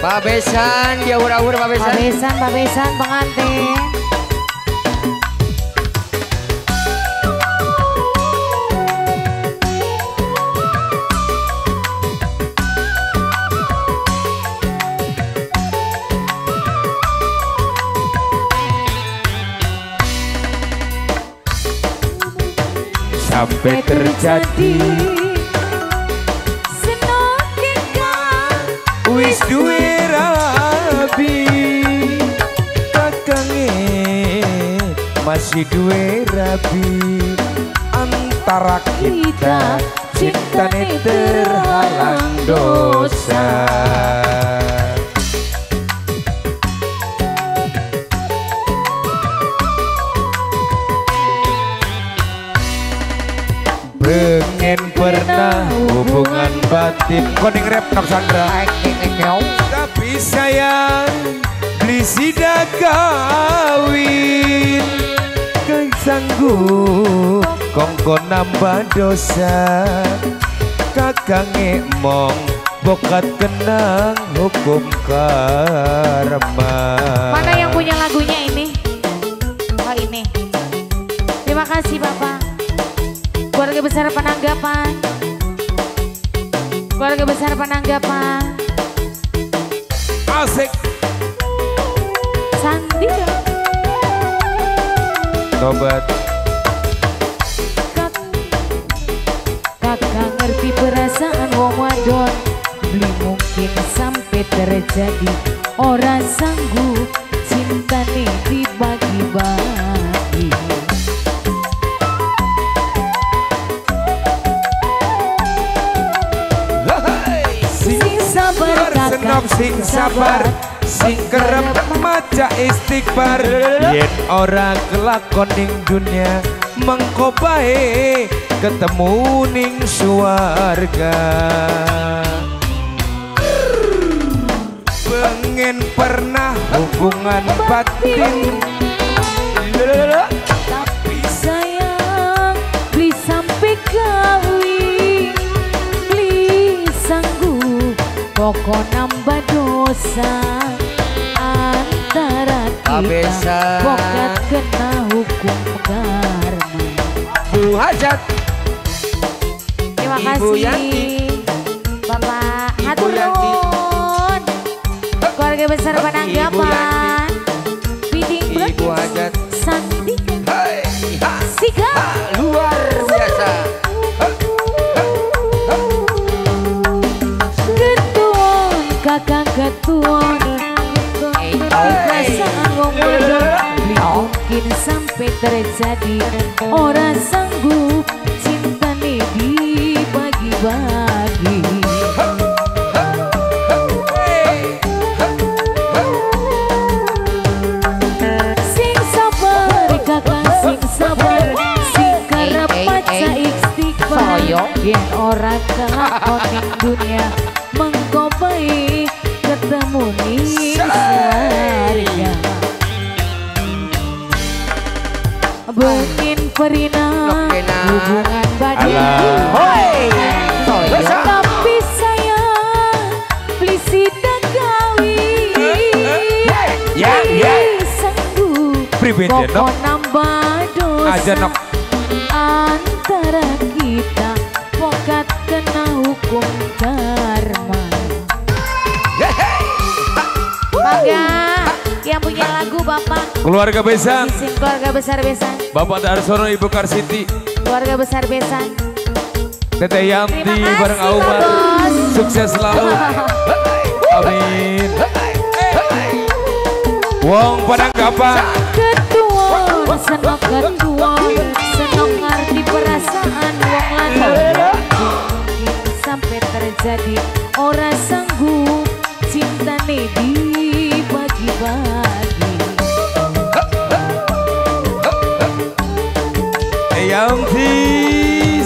Babesan dia ur-ur babesan. Babesan, babesan pengantin. Sampai terjadi wis duwe rabi, kakange masih duwe rabi. Antara kita cintane terhalang dosa. Pengen pernah hubungan batin koning rap Nok Sandra. Tapi sayang beli sida kawin, sanggup kongko nambah dosa. Kakange mong bokat kenang hukum karma. Mana yang punya lagunya ini? Oh ini. Terima kasih Bapak. Keluarga besar Pananggapan. Keluarga besar Pananggapan. Asik. Sandika. Tobat. Kakak ngerti perasaan wong wadon, beli mungkin sampai terjadi. Ora sanggup cintane dibagi-bagi. Senok sing sabar, sing kerep maca istighfar. Yen ora kelakon ning dunia, mengko bae ketemu ning suwarga. Pengen pernah hubungan batin, tapi sayang beli sampai kawin, beli sanggup pokok nambah dosa. Antara kita pokat kena hukum karma. Bu Hajat. Terima Ibu kasih Yanti. Bapak Ibu Yanti. Keluarga besar Pananggapan. Biding Ibu Hajat. Sandika. Sika. Luar biasa. Kakang ketua perasaan wong wadon beli mungkin sampai terjadi. Ora sanggup cintane dibagi-bagi. Sing sabar kakang sing sabar, sing kerep maca istighfar. Yen ora kelakon ning dunia, mengko bae ketemu ning surga. Bengin perina hubungan batin, tapi sayang beli sida kawin, beli sanggup pokok nambah dosa. Antara kita pokat kena hukum karma. Bangga yang punya lagu Bapak. Keluarga Besan. Keluarga besar Besan. Bapak Darsono, Ibu Karsiti. Keluarga besar Besan. Teteh Yanti bareng Auma. Sukses selalu. Amin. Wong Pananggapan. Ketua, senok ketua, senok ngerti perasaan wong lanang. Sampai terjadi ora sanggup cintane dibagi-bagi. Yang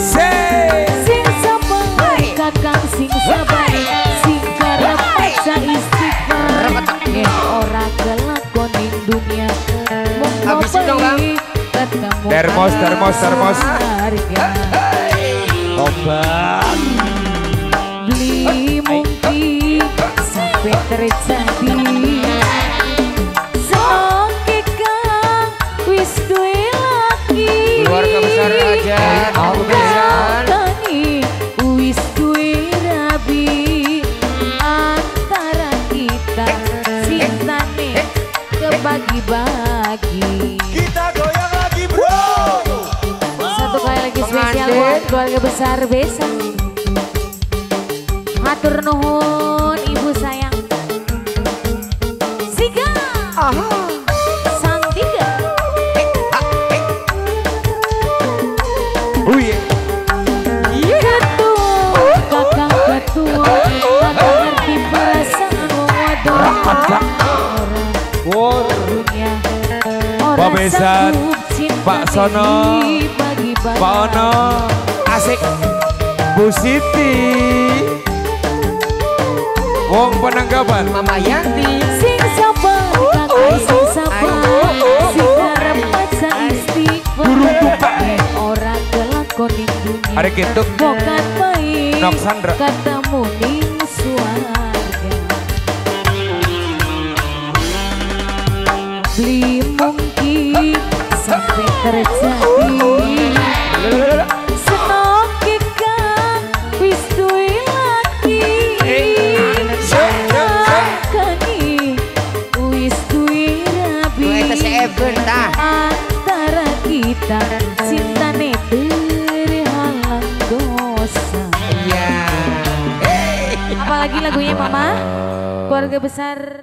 sing sabar kakang sing sabar, sing kerep maca istighfar. Yen ora kelakon ning dunia, monggo bae ketemu. Termos, termos, termos. Obat. Beli mungkin sampai terjadi. Spesial buat keluarga besar Besa. Hatur nuhun ibu sayang. Siga. Sang tiga. Ketua, kakang ketua, kakang ngerti perasaan wong wadon. Pak Besan, Pak Sono, Pak Ono, asik, Bu Siti, wong penanggapan, Mama Yanti, sing sabar, kakak sing sabar, sing arep maca istighfar, ora kelakon ning dunya, arek gitu, bokat baik, Nok Sandra, ketemu ning swarga. Beli mungkin sampai terjadi senoki kang wis duwe laki kani wis duwe rabi antara kita cintane terhalang dosa. Apalagi lagunya Mama keluarga besar.